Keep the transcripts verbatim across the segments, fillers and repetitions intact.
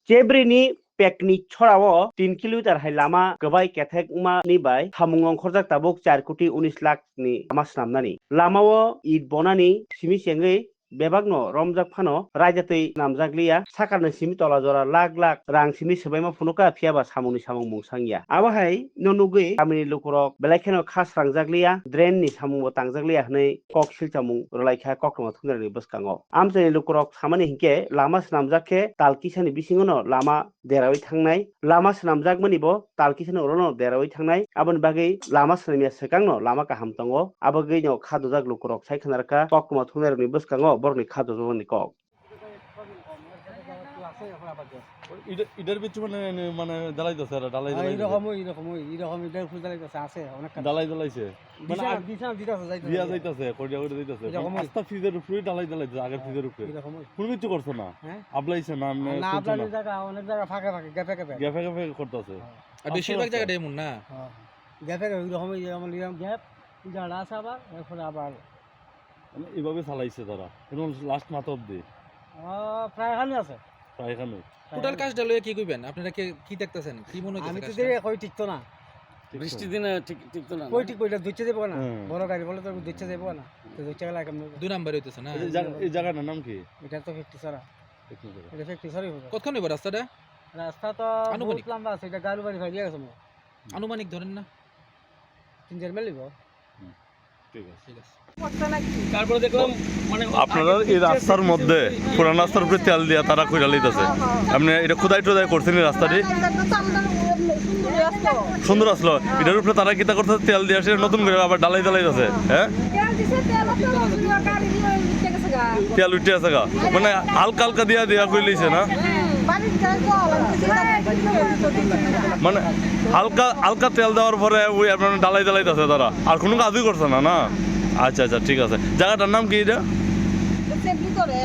Chebri ni Pekni chorao tin kilometer hai lama kwbai kethek wngmani bai samung ongkhorjak tabuk char koti unis lakh ni lama swnamnani. Lamao it bonani simi chengwi bebakno romjak phano raida twi swnamjakliya, sakani simi tola jora lakh lakh rang simi swbaima phunukha, phiyaba samungni samung mungsangya. Abo hai no nugwi kamini lukurok belai kheno kha srangjakliya, drain ni samungbo tangjakliya hwnwi kok silchamung rwlaikha koktwma thumnairokni bwskango. Amchaini lukurok samani hinkhe lama swnamjak khe tal kisani bisingono lama deraui thangnai. Lama swnamjakmani bo tal kisano orono deraui thangnai. Aboni bagwi lama swnamya swkangno lama kaham tongo. Abagwino kha dojak lukurok sai khna rwkha, koktwma thumnairokni bwskango borokni kha dojokmani kok. ইডা-, ইডার ভিতরে মানে, মানে ঢালাই দিছে, আর ঢালাই, হ্যাঁ, ঢালাই দিছে। এরকমই, এরকমই, এরকম, এটার উপরে ঢালাই দিছে, আছে, অনেক কাজ। ঢালাই ঢালাইছে। মানে বিছানা, আগ-, বিছানা দিতে আছে, যাইতে দিয়া আছে। যাইতাছে, করিয়া করিয়া যাইতাছে। এরকমই। আস্তা ফ্রিজের উপরেই ঢালাই ঢালাইছে, আগের হ্যাঁ, ফ্রিজের উপরে। এরকমই। কোনো কিছু করছে না। হ্যাঁ? আবলাইছে না, এমনি না, চলছে না। আবলাইছে জায়গা, অনেক জায়গা ফাঁকে ফাঁকে, গ্যাপে গ্যাপে। গ্যাপে গ্যাপে করতেছে। হ্যাঁ। আর আস্তে বেশিরভাগ আস্তে। জায়গাটাই এমন না? হ্যাঁ। গ্যাপে গ্যাপে, ওই রকমই, যেমন ইয়াম গ্যাপ, যারা আছে আবার, এখন আবার মানে এভাবে চালাইছে তারা। এখন লাস্ট মাথা অব্দি। আহ, প্রায় এখানে আছে। প্রায় এখানে। টোটাল কাজটা লইয়া কি কইবেন? আপনারা কে, কি দেখতেছেন? কি মনে হইতেছে আমি তো কাজটা? দেখে কই টিকতো না। টিকতো না। বৃষ্টির দিনে ঠিক, টিকতো না, কই না? টিকবো? এটা ধুইতে যাবো না। হুম। বড় গাড়ি বলে তো ধুইতে যাবো না। তো ধুইতে গেলে এখন দুই নাম্বার হইতেছে না? এই জায়গা, এই জায়গাটার নাম কি? এটা তো ফ্যাক্টরি ছাড়া। ফ্যাক্টরি ছাড়া। এটা ফ্যাক্টরি ছাড়াই হবে। কতক্ষণ হইব রাস্তাটা? রাস্তা তো আনুমানিক? বহুত লম্বা আছে, এটা গালু বাড়ি ভাই দিয়ে গেছে মনে হয়। আনুমানিক ধরেন না? তিন চার মাইল হইব। হুম, ঠিক আছে। ঠিক আছে। তারপরে দেখলাম, মানে, আপনারা এই রাস্তার মধ্যে, পুরান রাস্তার উপরে তেল দিয়া তারা কইরা লইতাছে। আপনি এটা খোদাই টোদাই করছেন এই রাস্তাটি? না, না, এটা তো আমরা সুন্দর রাস্তা। সুন্দর আসলো। এটার উপরে তারা কিতা করতেছে? তেল দিয়া সে নতুন করে আবার ঢালাই ঢালাই আছে, হ্যাঁ? তেল দিছে, তেল তো গাড়ি দিয়ে উঠে গেছে গা। তেল উঠে আছে গা। মানে হালকা হালকা দিয়া দিয়া কইলিছে না? হ্যাঁ, বাড়ির গাড়ি তো আলাদা। মানে হালকা, হালকা তেল দেওয়ার পরে ওই আপনার ঢালাই ঢালাই আছে তারা, আর কোনো কাজই করছে না, না? আচ্ছা, আচ্ছা, ঠিক আছে। জায়গাটার নাম কি এটা? চেবড়ি ধরে।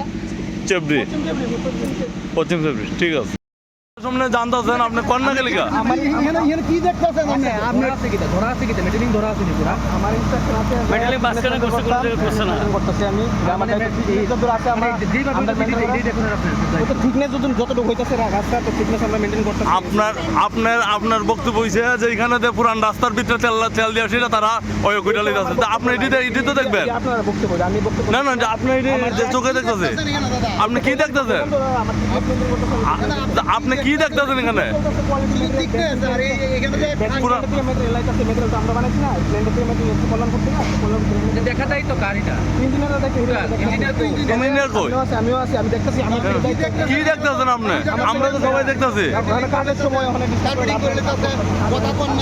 চেবড়ি। পশ্চিম চেবড়ি, ঠিক আছে। সামনে জানতেছেন আপনি কোন না গেলিগা? আমার এখানে, এখানে কি দেখতেছেন আপনি? আপনি ধরা আছে কিটা? ধরা আছে কিটা? মেটালিং ধরা আছে নি পুরা? আমার ইনস্ট্রাকশন আছে। মেটালিং বাস কেন করছে, কোন জায়গায় করছে না? করতেছি আমি। মানে, আমার মেটালিং যতদূর আছে, আমরা, মানে, যেভাবে আমরা উঠেছে, মেটালিং এটাই দেখুন আপনি। ও তো থিকনেস যত, যতটুকু হইতেছে রা-, রাস্তা, তো থিকনেস আমরা মেইনটেইন করতেছি। আপনার, আপনার, আপনার বক্তব্য হইছে যে এখানে যে পুরান রাস্তার ভিতরে তেল, তেল দিয়ে সেটা তারা ওই কইটা লইতাছে। তা আপনি এটি, এটি তো দেখবেন। আপনারা বক্তব্য, আমি বক্তব্য না, না, যে আপনি এটি আমার যে চোখে দেখতেছে। এখানে দাদা। আপনি কি দেখতেছেন? আমার ট্রিটমেন্ট করতেছে। আ-, তা আপনি কি দেখতেছেন এখানে? কোয়ালিটি মেটেরিয়াল দেখতেছে, আর এই, এখানে যে পুরা মেটেরিয়াল লাইট আছে, মেটেরিয়াল তো আমরা বানাইছি না, ব্লেন্ডার থেকে মেটেরিয়াল এসে কল্যাণ করতে না, কল্যাণ করতে না। দেখা যায় তো গাড়িটা। ইঞ্জিনিয়াররা দেখে, পুরা ইঞ্জিনিয়ার দেখে। ইঞ্জিনিয়ার তো ইঞ্জিনিয়ার। ইঞ্জিনিয়ার কই? আমি আছি, আমি দেখতেছি, আমার হ্যাঁ। কি দেখতেছেন আপনি? আমরা তো সবাই দেখতেছি। ওখানে কাজের সময় ওখানে ডিস্টার্ব করে লাভ নেই। কথা কর না,